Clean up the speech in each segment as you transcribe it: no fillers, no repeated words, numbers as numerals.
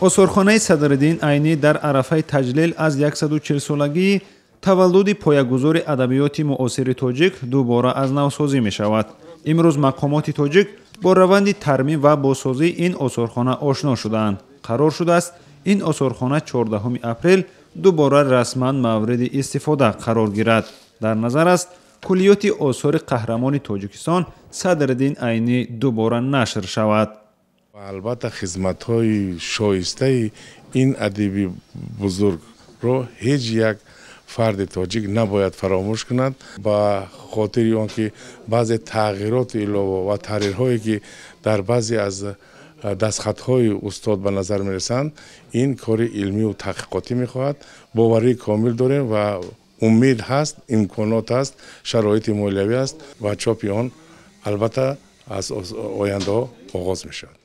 Осорхонаи Садриддин Айнӣ дар арафаи таҷлил аз 140-солагии таваллуди поягузори адабиёти муосири тоҷик дубора аз навсозӣ мешавад. Имрӯз мақомоти тоҷик бо раванди тармим ва бозсозии ин осорхона ошно шудаанд. Қарор шудааст, ин осорхона 14 апрел дубора расман мавриди истифода қарор гирад. Дар назар аст, куллиёти осори қаҳрамони Тоҷикистон Садриддин Айнӣ дубора нашр шавад. Албатта, хизматҳои шоистаи ин адиби бузургро ҳеҷ як фарди тоҷик набояд фаромӯш кунад. Ба хотири он ки баъзе тағйироти илова ва таҳрирҳое, ки дар баъзе аз дастхатҳои устод ба назар мерасанд, ин кори илмию таҳқиқотӣ мехоҳад. Боварии комил дорем ва умед ҳаст, имконот ҳаст, шароити молиявӣ аст ва чопи он, албатта, аз ояндаҳо оғоз мешавад.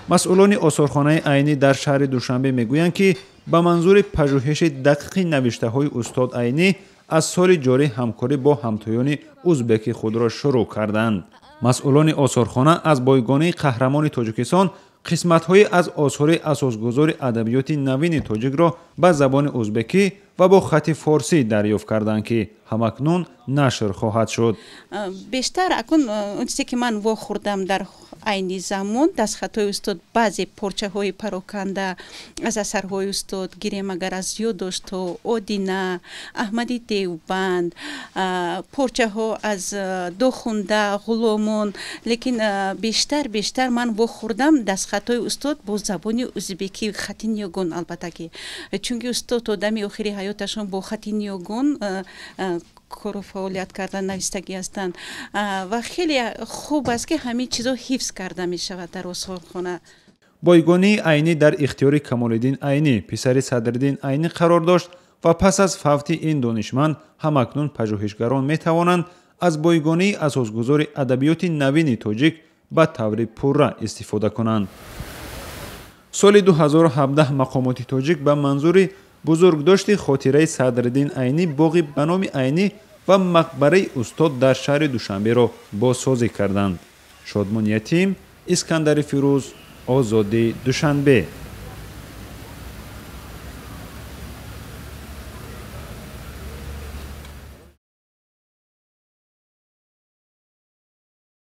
Масъулони осорхонаи Айнӣ дар шаҳри Душанбе мегӯянд, ки ба манзури пажӯҳиши дақиқи навиштаҳои устод Айнӣ аз соли ҷорӣ ҳамкорӣ бо ҳамтоёни узбеки худро шурӯъ карданд. Масъулони осорхона аз бойгонии қаҳрамони Тоҷикистон қисматҳое аз осори асосгузори адабиёти навини тоҷикро ба забони узбекӣ ва бо хати форсӣ дарёфт карданд, ки ҳамакнун нашр хоҳад шуд. Бештар акун он чизе, ки ман вохӯрдам, дар айни замон дастхатҳои устод, баъзе порчаҳои пароканда аз асарҳои устод гирем, агар аз Ёддоштҳо, Одина, Аҳмади Девбанд, порчаҳо аз Дохунда, Ғуломон, лекин бештар ман вохӯрдам дастхатҳои устод бо забони узбекӣ, хати ниёгон, албатта ки, чунки устод то дами охири ҳаёташон бо хати ниёгон кору фаъолият карда, навистагӣ ҳастанд ва хеле хуб аст, ки ҳамин чизо ҳифз карда мешавад дар осорхона. Бойгонии Айнӣ дар ихтиёри Камолиддин Айнӣ, писари Садриддин Айнӣ, қарор дошт ва пас аз фавти ин донишманд ҳамакнун пажӯҳишгарон метавонанд аз бойгонии асосгузори адабиёти навини тоҷик ба таври пурра истифода кунанд. Соли 2017 мақомоти тоҷик ба манзури бузургдошти хотираи Садриддин Айнӣ боғи ба номи Айнӣ ва мақбараи устод дар шаҳри Душанберо бозсозӣ карданд. Шодмон Ятим, Искандари Фирӯз, Озодӣ, Душанбе.